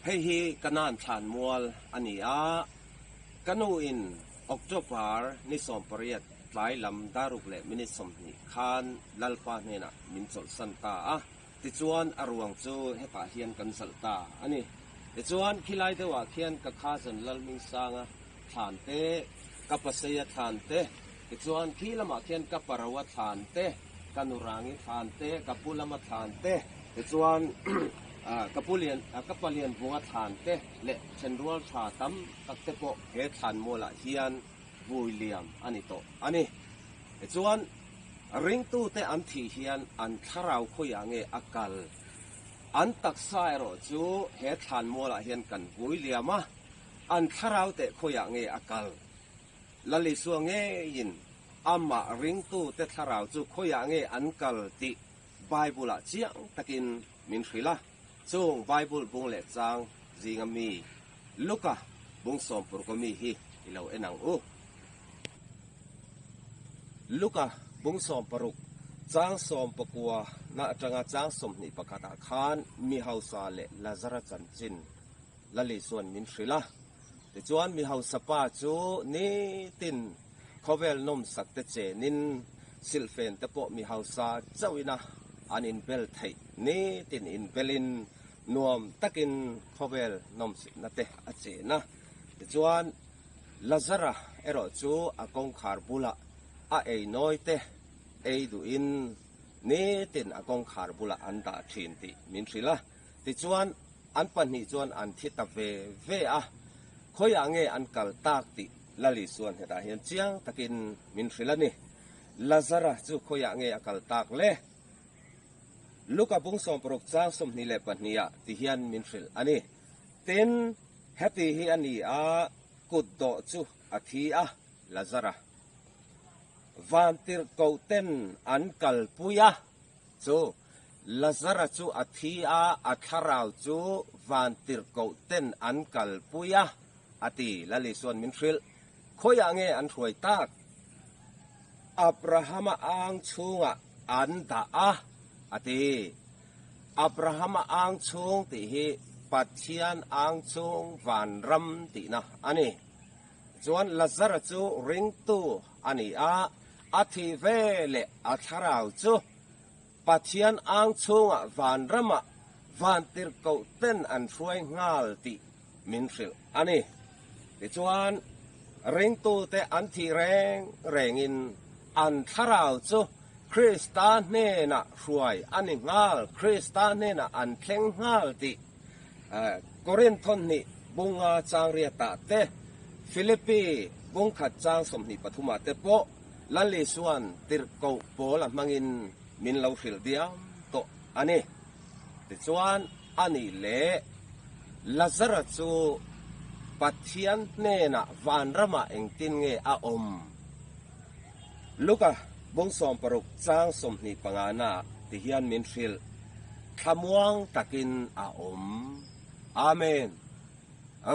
Hei hi Kanan thlanmual a ni a, ka nu in October ni 18 tlai lam daruk leh minute 20 khan Lalpa hnenah min chawlhsan ta a, tichuan a ruang chu hetah hian kan zalh ta a ni. Tichuan khilai deuhah khian ka cousin Lalhmingsanga thlan te, ka Paseia thlan te, tichuan khi lamah khian ka Paroa thlan te, ka nu Rangi thlan te, ka pu lama thlan te, tichuan ka pu lian ka pa lian vunga thlan te leh thenrual tha tam tak te pawh he thlan mualah hian vui liam a ni tawh a ni. Tichuan ringtute an thih hian an thlarau khawiah nge a kal? An taksa erawh chu he thlan mualah hian kan vui liam a, an thlarau teh khawiah nge a kal? Lal Isua ngeiin amah ringtute thlarau chu khawiah nge an kal tih Bible-ah chiang takin min hrilh a. Chung Bible bung leh chang zinga mi Luka bung sawmpurkaw mi hi i lo en ang u. Luka bung 16 chang 19 na atanga chang 21 ah khan mi hausa leh Lazara chanchin Lal Isua'n min hrilh a. Tichuan mi hausa pa chu nitin khawvel nawmsak te chenin silhfen te pawh mi hausa chauhin a an inbel theih nitin inbelin nuam takin khawvel nawmsitna te a chen a. Tichuan Lazara erawh chu a kawngkhar bulah a ei nawi te ei duhin nitin a kawngkhar bulah an dah thin tih min hrilh a. Tichuan an pahnih chuan an thi ta ve ve a, khawiah nge an kal tak tih Lal Isuan hetah hian chiang takin min hrilh a ni. Lazara chu khawiah nge a kal tak le? Luka bung 16 chang 22 ah ti hian min hrilh a ni. Tin, heti hi a ni a, kut dawh chu a thi a, Lazara. Vantirhkoh ten an kalpui a, chu Lazara chu a thi a, a thlarau chu vantirhkoh ten an kalpui a, a ti. Lal Isua'n min hrilh. Khawiah nge an hruai tak? Abrahama ang chhungah an dah a, a ti. Abrahama ang chhung tih hi Pathian ang chhung vanram tihna a ni. Chuan Lazara chu ringtu a ni a, a thih ve leh a thlarau chu Pathian ang chhungah vanramah vantirhkoh ten an hruai nghal tih min hrilh a ni. Tichuan, ringtute an thih reng rengin an thlarau chu Krista hnenah hruai a ni nghal, Krista hnenah an thleng nghal tih Korinth thawhnih bunga chang riatah te, Philippi bungkhat chang 23 ah te pawh Lal Isua'n tirhkoh pawl a hmangin min lo hrilh diam tawh a ni. Tichuan, a nih leh Lazara chu Pathian hnenah vanramah engtin nge a awm? Luka bung 16 chang 25 naah ti hian min hrilh, Thlamuang takin a awm. Amen.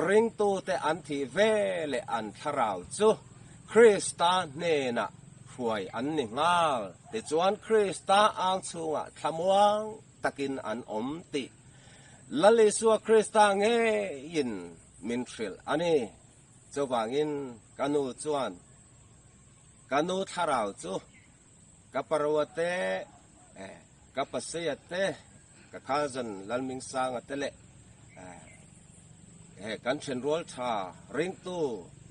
Ringtute an thih ve leh an thlarau chu Krista hnenah hruai an ni nghal. Tichuan Krista ang chhungah thlamuang takin an awm tih Lal Isua Krista ngeiin min hrilh a ni. Chuvangin ka nu chuan ka nu thlarau chu ka parua te, ka paseia te, ka cousin Lalmingsanga te leh kan thenrual tha ringtu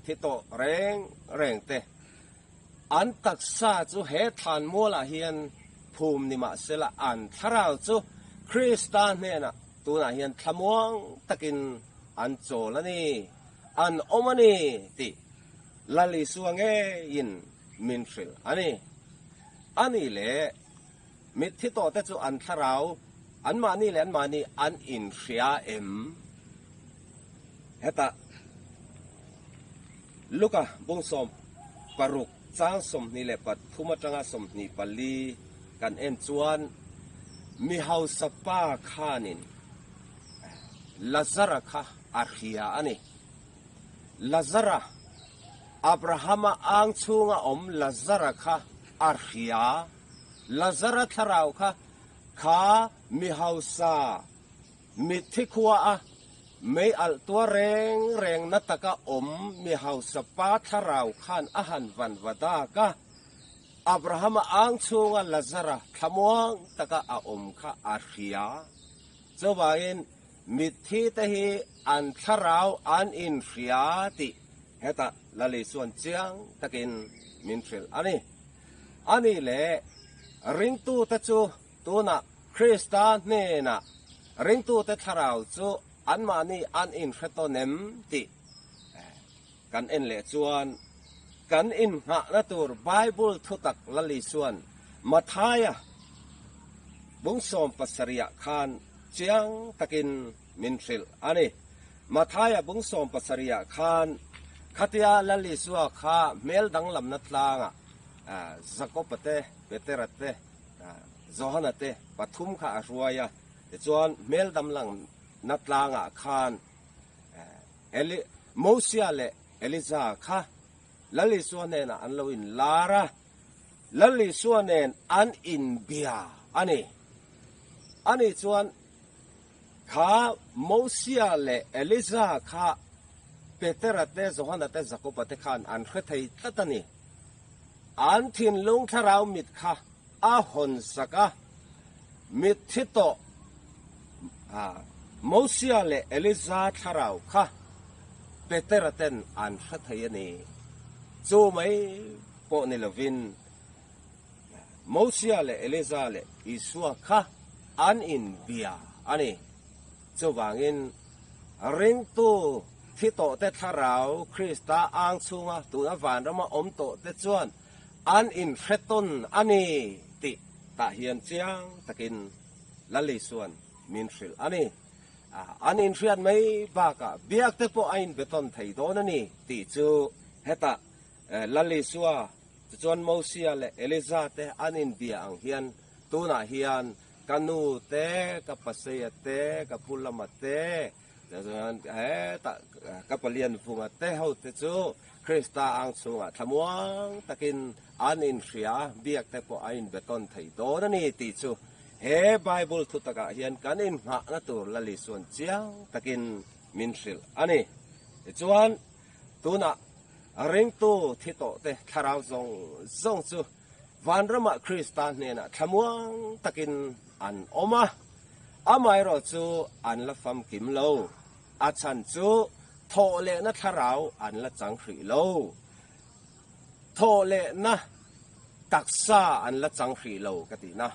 thi tawh reng reng te an taksa chu he thlan mualah hian phum ni mahsela an thlarau chu Krista hnenah tunah hian thlamuang takin an chawl a ni, an awm a ni tih Lal Isua ngeiin min hrilh a ni. A nih leh mitthi tawhte chu an thlarau anmahni leh anmahni an inhria em? Hetah Luka bung 16 chang 23 atanga 24 kan en chuan mi hausa pa khanin Lazara kha a hria a ni. Lazara, Abrahama ang chhunga awm Lazara kha a hria. Lazara thlarau kha kha mi hausa mitthi khua a. Mei alh tuar reng reng na taka awm mi hausa pa thlarau khan a han van va dak a. Abrahama ang chhunga Lazara thlamuang taka a awm kha a hria. Chuvangin mitthi te hi an thlarau an inhria tih hetah Lali chuan chiang takin min hrilh a ni. A nih leh ringtute chu tunah Krista hnenah ringtute thlarau chu anmahni an inhre tawn em tih kan en leh chuan kan innghahna tur Bible thutak Lali chuan Mathaia bung 17ah khan chiang takin min hrilh a ni. Mathaia bung 17ah khan khatia Lal Isua kha hmel danglamna tlangah Jakoba te, Petera te, Johana te pathum kha a hruai a, tichuan hmel damlamna tlangah khan Eli, Mosia leh Elija kha Lal Isua hnenah an lo inlar a, Lal Isua nen an inbia a ni. Ani chuan kha Mosia leh Elija kha Petera te, Johana te, Jakoba te khan an hre thei tlat a ni. An thinlung thlarau mit kha a hawn sak a, mitthi tawh Mosia leh Elija thlarau kha Petera ten an hre thei a ni. Chu mai pawh ni lovin Mosia leh Elija leh Isua kha an inbia a ni. Chuvangin ringtu thi tawhte thlarau Krista ang chhunga tuna vanrama awm tawhte chuan an inhre tawn a ni tih tah hian chiang takin Lal Isua'n min hrilh a ni. An inhriat mai bakah biak te pawh a inbe tawn thei dawn a ni tih chu hetah Lal Isua chuan Mosia leh Elija te an inbia ang hian tunah hian ka nu te, ka paseia te, ka pu lama te, Chuan hetah ka Palian vunga te ho te chu Krista ang chhungah thlamuang takin an inhria a, biak te pawh a inbetawn thei dawn a ni tih chu he Bible thu takah hian kan innghahna tur Lal Isua'n chiang takin min hrilh a ni. Tichuan, tunah ringtu thi tawh te thlarau zawng zawng chu Vanramah Krista hnenah thlamuang takin an awm a, amaherawh chu an la famkim lo. A chhan chu thawhlehna thlarau an la chang hrih lo. Thawhlehna taksa an la chang hrih lo ka tihna.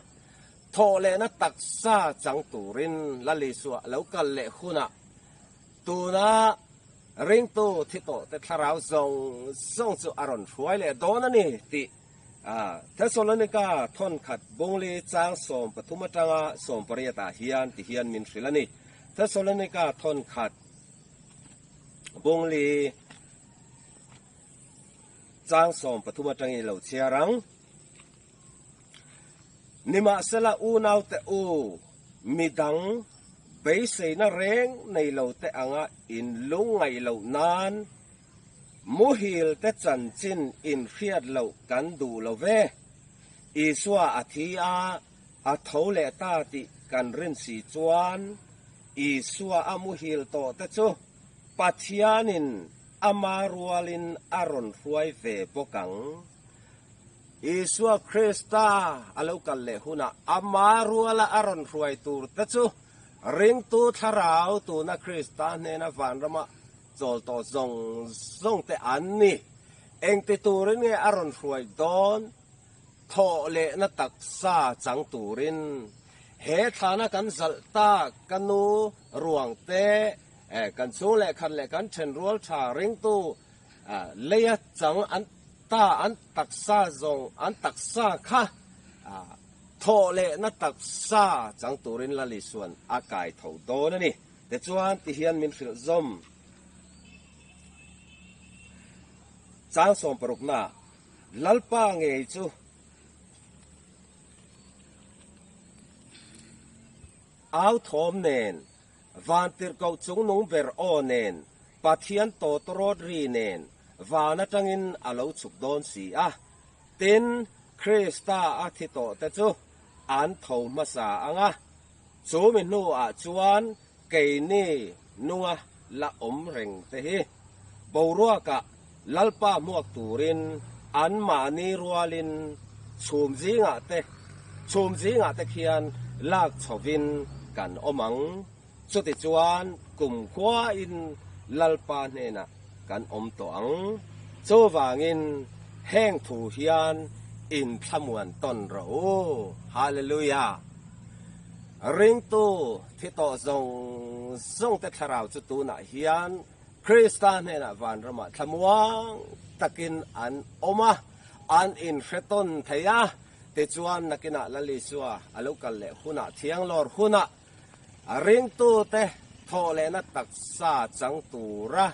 Thawhlehna taksa chang turin Lal Isua lo kal leh hunah tuna ringtu thi tawhte thlarau zawng zawng chu a rawn hruai leh dawn a ni tih Thesalonika thawnkhat bungli chang 13 atanga 18 ah hian ti hian min hrilh a ni. Thesalonika thawnkhat bungli chang 13 atangin i lo chhiar ang. Nimahsela unaute u, midang beiseina reng nei lo te anga in lungngaih loh nan, Muhil te chanchin inhriat loh kan duh lo ve. Isua a thi a, a tho leh ta tih kan rin si chuan Isua a muhil tawh te chu Pathianin ama rualin a rawn hruai ve bawk ang. Isua Krista a lo kal leh hunah ama ruala a rawn hruai tur te chu ringtu thlarau tuna Krista hnena vanrama Chawl tawh zawng zawng te an ni. Engti turin nge a rawn hruai dawn? Thawh lehna taksa chang turin. He thlana kan zalh tak ka nu ruang te, kan chhung leh khat leh kan thenrual tha ringtu leia chang an ta an taksa zawng an taksa kha thawh lehna taksa chang turin Lal Isua'n a kai tho dawn a ni. Tichuan tihian min hrilh zawm. Chang 60na, Lalpa ngei chu au thawm nen, vantirhkoh chungnung ber aw nen, Pathian tawtawrawt ri nen van atangin a lo chhuk dawn si a. Tin, Krista a thi tawhte chu an tho hmasa ang a. Chu mi hnuah chuan keini nunga la awm reng te hi boruakah Lalpa hmuak turin anmahni rualin chhum zingah te chhum zingah te khian lak chhovin kan awm ang. Chutichuan kumkhuain Lalpa hnenah kan awm tawh ang. Chuvangin heng thu hian inthlamuan tawn rawh u. Hallelujah! Ringtu thi tawh zawng zawng te thlarau chu tunah hian Krista hnenah vanramah thlamuang takin an awm a, an inhre tawn thei a. Tichuan nakinah Lal Isua a lo kal leh hunah, thianglawr hunah, A ringtute thawh lehna taksa chang tura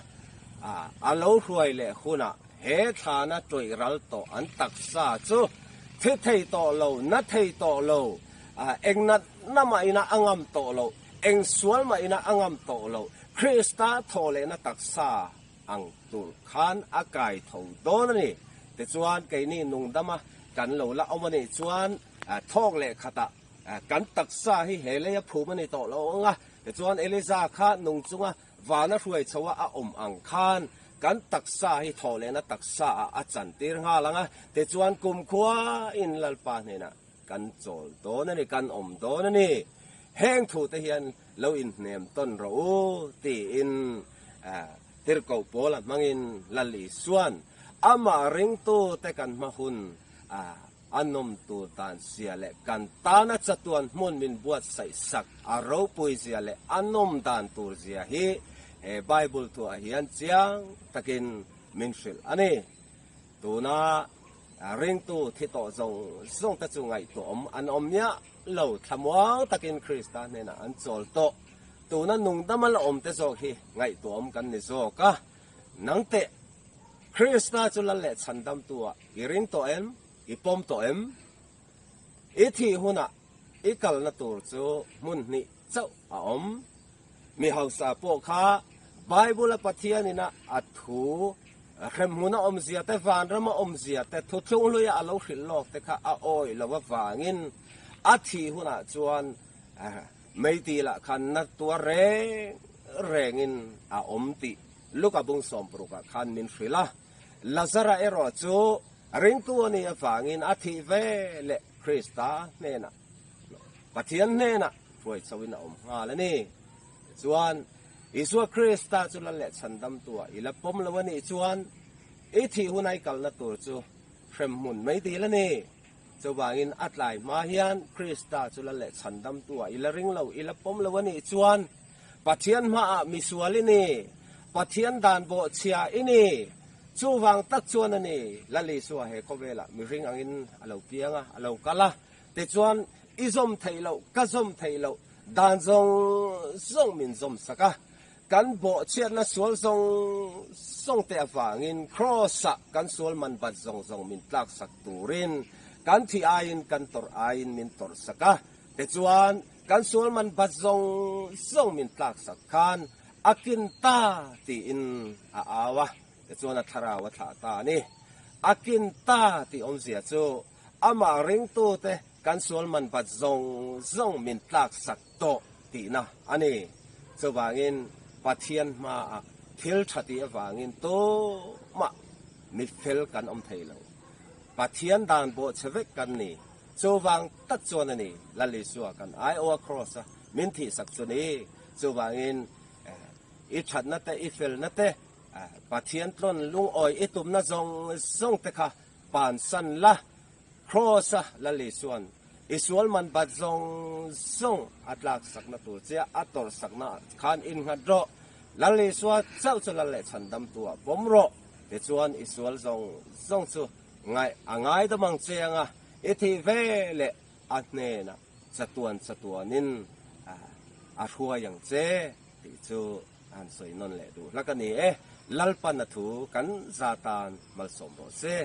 a lo hruai leh hunah he thlana tawih ral tawh an taksa chu thi thei tawh lo, na thei tawh lo, eng natna mah ina a ngam tawh loh, eng sual mah ina a ngam tawh loh, Krista thawh lehna taksa ang tur khan a kai tho dawn a ni. Tichuan, keini nungdama kan lo la awm a nih chuan thawk leh khatah Kan taksa hi he leia phum a ni tawh lo ang a, tichuan Eliza kha nung chunga vana hruai chho a a awm ang khan kan taksa hi thawhlehna taksa ah a chantir nghal ang a, tichuan kumkhuain Lalpa hnenah kan chawl dawn a ni, kan awm dawn a ni. Heng thu te hian lo inhnem tawn rawh u tiin Tirhkoh Paula hmangin Lal Isua'n amah ringtute kan hma hun a A nawm tur dan zia leh kan tana chatuan hmun min buatsaih sak a ropui zia leh a nawm dan tur zia hi he Bible thuah hian chiang takin min hrilh a ni. Tuna ringtu thi tawh zawng zawng te chu ngaihtuahawm an awm miah lo, thlamuang takin Krista hnenah an chawl tawh. Tuna nungdama la awm te zawk hi ngaihtuahawm kan ni zawk a, nangteh Krista chu lal leh chhandamtu-ah i ring tawh em? I pawm tawh em? I thih hunah i kalna tur chu hmun hnih chauh a awm. Mi hausa pawh kha Bible-a Pathianina a thu hremhmuna awmzia te, vanrama awmzia te, thuthlung hluia a lo hrilh lawk te kha a awih lo avangin a thih hunah chuan meitilah khan na tuar reng rengin a awm tih Luka bung sawmparukah khan min hrilh a, Lazara erawh chu ringtu a nih avangin a thih ve leh Krista hnenah, Pathian hnenah hruai chhoin a awm nghal a ni. Tichuan, Isua Krista chu lal leh chhandamtua i la pawm lo a nih chuan i thih huna i kalna tur chu hremhmun mai dil a ni. Chuvangin a tlai hma hian Krista chu lal leh chhandamtua i la ring lo, i la pawm lo a nih chuan Pathian hmaah misual i ni, Pathian dan bawhchhia i ni. Chuvang tak chuan a ni, Lal Isua he khawvelah mihring angin a lo piang a, a lo kal a. Tichuan, i zawm theih loh, ka zawm theih loh dan zawng zawng min zawm sak a. Kan bawhchhiatna sual zawng zawng te avangin Kraws-ah kan sual man bat zawng zawng min tlak sak turin kan thih aiin kan tawrh aiin min tawrh sak a. Tichuan, Kan sual man bat zawng zawng min tlak sak khan a kin ta tiin a au a, tichuan a thlarau a thlah ta a ni. A kin ta tih awmzia chu amah ringtute kan sual man bat zawng zawng min tlak sak tawh tihna a ni. Chuvangin Pathian hmaah thil tha tih avangin tumah mifel kan awm thei lo. Pathian dan bawhchhe vek kan ni. Chuvang tak chuan a ni, Lal Isua kan aiawha Kraws a min thihsak chu ni. Chuvangin i thatna te, i felna te, Pathian tlawn lungawi i tumna zawng zawng te kha pansan la. Kraws a Lal Isua'n i sual man bat zawng zawng a tlaksakna tur che a tawrhsakna khan innghat rawh. Lal Isua chauh chu Lal leh Chhandamtu-ah pawm rawh. Tichuan i sual zawng zawng chu Ngaih a ngaidam ang che anga i thih ve leh a hnenah chatuan chatuanin a hruai ang che tih chu a han sawi nawn leh duh hlak a ni e. Lalpan a thu kan za tan malsawm rawh se.